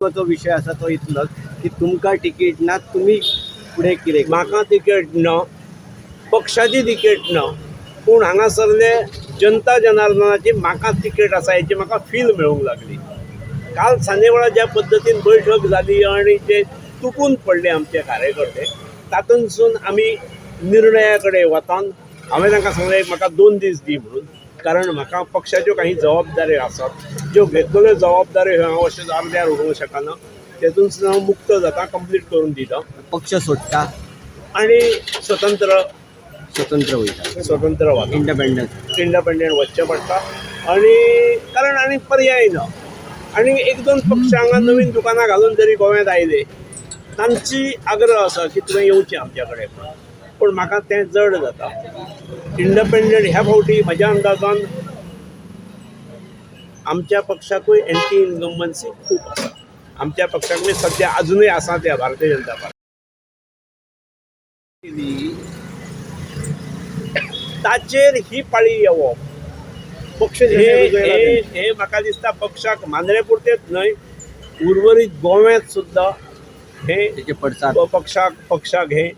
महत्वाचो विशय आसा तो इतलोच की तुमकां तिकीट ना, तुमी फुडें कितें? म्हाका तिकेट ना, पक्षाची तिकेट ना, पूण हांगासरले जनता जनार्दनाची म्हाका तिकेट आसा हेची म्हाका फील मेळूंक लागली. काल सांजे वेळार ज्या पद्दतीन बैठक जाली आनी जे तुटून पडले आमचे कार्यकर्ते, तातूंतसून आमी निर्णया कडेन वतान हांवें तांकां सांगलें, म्हाका 2 दीस दी म्हणून, कारण म्हाका पक्षाच्यो काही जबाबदाऱ्यो आसात, ज्यो घेतलेल्यो जबाबदाऱ्यो ह्यो हांव अशेंच अर्द्यार उडोवंक शकना. तेतूंतसून हांव मुक्त जाता, कंप्लीट करून दिता. पक्ष सोडटा? आणि स्वतंत्र. स्वतंत्र वयता? स्वतंत्र वता. इंडिपेंडंट. इंडिपेंडंट वचचें पडटा आणि कारण आनी पर्याय ना. आनी एक दोन पक्ष हांगा नवीन दुकानां घालून जरी गोव्यांत आयले, तांची आग्रह आसा की तुवें येवचें आमच्या कडेन म्हणून, पूण म्हाका तें जड जाता. इंडिपेंडंट ह्या फावटी म्हज्या अंदाजान आमच्या पक्षाकूय एंटी इन्कम्बन्सी खूब आसा. आमच्या पक्षाकूय सद्या अजुनूय आसा त्या भारतीय जनता पार्टी, ताचेर ही पाळी येवप पक्ष हे हे हे म्हाका दिसता पक्षाक मांद्रे पुरतेच न्हय, उर्वरीत गोव्यांत सुद्दां हे तेचे पडसाद पक्षाक पक्षाक हे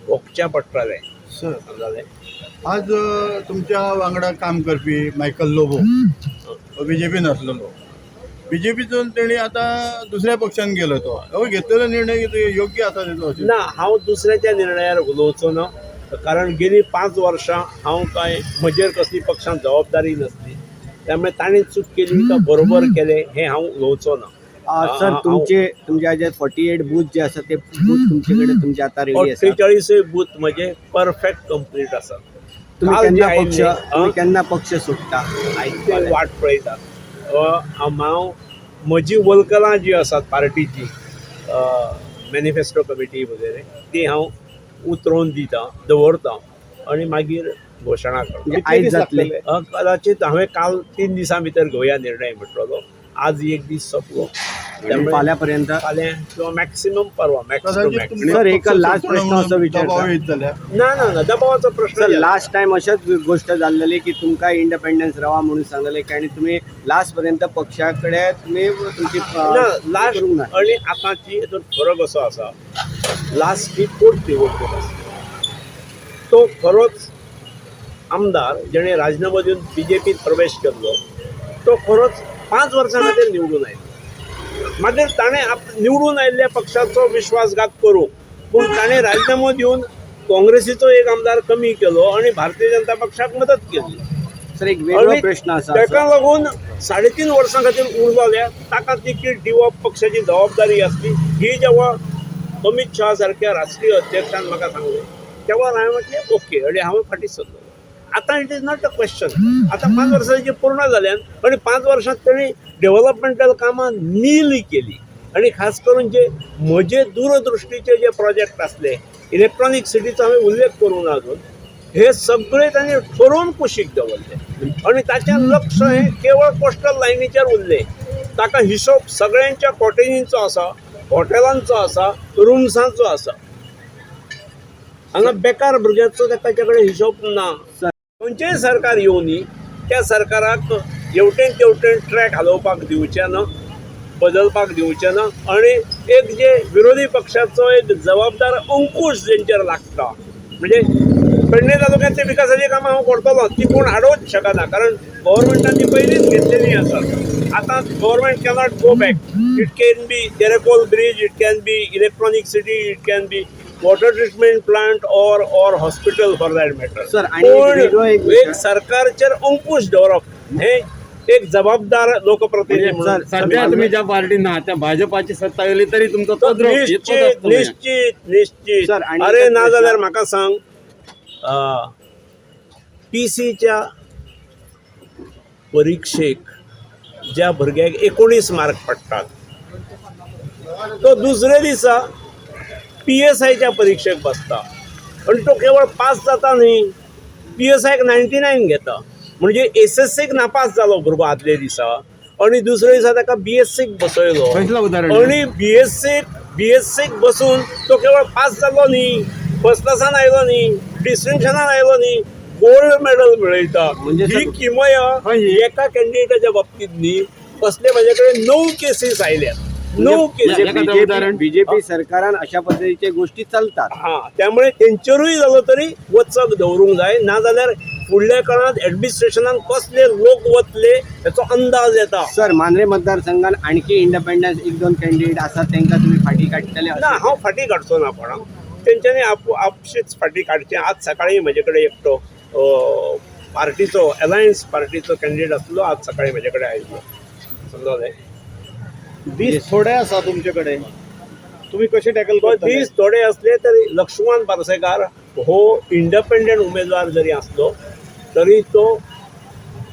भोगचें पडटलें, समजलें? आज तुमच्या वांगडा काम करपी मायकल लोबो बीजेपीन आसलेलो, बीजेपीतून तेणी आतां दुसऱ्या पक्षान गेलो. तो हो घेतलेलो निर्णय कितें योग्य आसा तेजो अशें? ना, हांव दुसऱ्याच्या निर्णयार उलोवचो ना, कारण गेली 5 वर्सां हांव काय म्हजेर कसली पक्षान जबाबदारी नासली. त्यामुळे ताणें चूक केली का बरोबर केलें हें हांव उलोवचो ना. सर, तुमचे तुमच्या जे 48 बूथ जे आसा, ते बूथ तुमचे कडेन तुमचे आता रेडी आसा? 48य बूथ म्हजे परफेक्ट कंप्लीट आसात. तुम्ही काल जे केन्ना पक्ष आयिल्ले, तुम्ही केन्ना पक्ष सोडटा? ते वाट पळयतात. हांव म्हजी वल्कलां जी आसात पार्टीची, मॅनिफेस्टो कमिटी वगैरे, ती हांव उतरोवन दिता, दवरता आनी मागीर घोशणा करता. म्हणजे आयज जातले? कदाचित हांवें काल 3 दिसां भितर घेवया निर्णय म्हटलेलो. आज एक दीस सोंपलो. त्यामुळे फाल्यां पर्यंत? फाल्यां किंवा मॅक्सिमम परवा, मॅक्स टू कदाचित मॅक्स. तुमकां सर, एक पक्ष last सोडपाक प्रश्न असो विचारता. दबाव येत जाल्यार? ना ना ना, दबावाचो प्रश्न सर, येना. लास्ट टायम अशाच गोष्ट जाल्लेली की तुमकां इंडिपेंडन्स रावा म्हणून सांगलेले की आनी तुमी लास्ट पर्यंत पक्षा कडेन तुमी तुमची ना, लास्ट करूंक ना. आणि आतांची हितून फरक असो आसा, लास्ट ही पोट निवडणूक आसा. तो खरोच आमदार जेणे राजीनामो दिवन बीजेपीत प्रवेश केल्लो, तो खरोच 5 वर्सां खातीर निवडून आयलो. मागीर ताणें निवडून आयिल्ल्या पक्षाचो विश्वासघात करूंक, पूण ताणें राजीनामो दिवन काँग्रेसीचो एक आमदार कमी केलो आणि भारतीय जनता पक्षाक मदत केली. सर, एक वेगळो आणि प्रश्न आसा. ताका लागून 3.5 वर्सां खातीर उरलो जाल्यार ताका तिकीट दिवप पक्षाची जबाबदारी आसली. ही जेव्हा अमित शहा सारख्या राष्ट्रीय अध्यक्षान म्हाका सांगलें, तेव्हा हांवें म्हटलें ओके आनी हांव फाटीं सरलो. आतां it is not a question. आतां 5 वर्सांची पूर्ण जाल्यान आनी 5 वर्सांत तेणी डेव्हलपमेंटल कामां नील केली आनी खास करून जे म्हजे दूरदृश्टीचे जे प्रोजेक्ट आसले, इलेक्ट्रॉनीक सिटीचो हांवें उल्लेख करूंक ना अजून, हे सगळे तांणी ठरोवन कुशीक दवरले आनी ताचें लक्ष हें केवळ कोस्टल लायनीचेर उरलें. ताका हिशोब सगळ्यांच्या कॉटेजींचो आसा, हॉटेलांचो आसा, रुम्सांचो आसा. हांगा बेकार भुरग्याचो ताचे कडेन हिशोब ना. खंयचेंय सरकार येवनी, त्या सरकाराक हेवटेन तेवटेन ट्रॅक हालोवपाक दिवचें ना, बदलपाक दिवचें ना. आनी एक जे विरोधी पक्षाचो एक जबाबदार अंकूश जेंचेर लागता, म्हणजे पेडणे तालुक्यांतली विकासाची कामां हांव करतलो, ती कोण आडोवच शकना, कारण गव्हर्मेंटान ती पयलींच घेतलेली आसात. आतां government cannot go back. It can be Terekhol bridge, it can be electronic city, it can be water treatment plant or hospital for that matter. Sir, आणि एक पण वेगळो एक विषय. एक सरकारचेर अंकुश दवरप हे एक जबाबदार लोकप्रतिनिधी म्हणजे म्हणून सर, सध्या तुम्ही ज्या पार्टीत ना, त्या भाजपाची सत्ता येयली तरी तुमचो तोच निश्चित, निश्चित, निश्चित. सर, आणि अरे, एक ना प्रश्न- जाल्यार म्हाका सांग, पीसीच्या परिक्षेक ज्या भुरग्याक 19 मार्क पडटात, तो दुसरे दिसा पीएसआयच्या परिक्षेक बसता आनी तो केवळ पास जाता न्ही, पीएसआयक 99 घेता. म्हणजे एसएससीक नापास जालो भुरगो आदले दिसा आनी दुसरे दिसा ताका बीएससीक बसयलो. खंयसलो उदाहरण? आणि बीएससीक बसून तो केवळ पास जालो न्ही, फर्स्ट क्लासान आयलो न्ही, डिस्टिंक्शनान आयलो न्ही, गोल्ड मेडल मेळयता. म्हणजे ही किमया हय. एका कॅन्डिडेटाच्या बाबतीत न्ही, असले म्हाजे कडेन णव केसीस आयल्यात. नो केस. एखादं उदाहरण? बीजेपी सरकारान अशा पद्दतीचे गोष्टी चलतात. हा, त्यामुळे तेंचेरूय जालो तरी वचक दवरूंक जाय, नाजाल्यार फुडल्या काळांत एडमिनिस्ट्रेशनान कसले लोक वतले हेचो अंदाज येता. सर, मांद्रे मतदारसंघात आणखी इंडिपेंडन्स एक दोन कॅन्डिडेट आसात, तांकां तुम्ही फाटी काडटले? ना, हांव फाटीं काडचो ना कोणाक, तेंच्यांनी आपशीच फाटीं काडचें. आज सकाळीं म्हजे कडेन एकटो पार्टीचो, अलायन्स पार्टीचो कॅन्डिडेट आसलो, आज सकाळीं म्हजे कडेन आयिल्लो, समजलें? दीस थोडे आसा तुमचे कडेन, तुमी कशे टॅकल तो करतले? दीस थोडे असले तरी लक्ष्मण पार्सेकार हो इंडिपेंडंट उमेदवार जरी आसलो तरी तो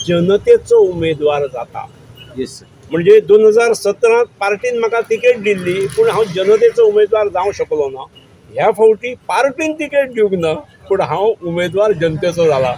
जनतेचो उमेदवार जाता. Yes sir. म्हणजे 2017 पार्टीन म्हाका तिकेट दिल्ली, पूण हांव जनतेचो उमेदवार जावंक शकलो ना. ह्या फावटी पार्टीन तिकेट दिवंक ना, पूण हांव उमेदवार जनतेचो जाला.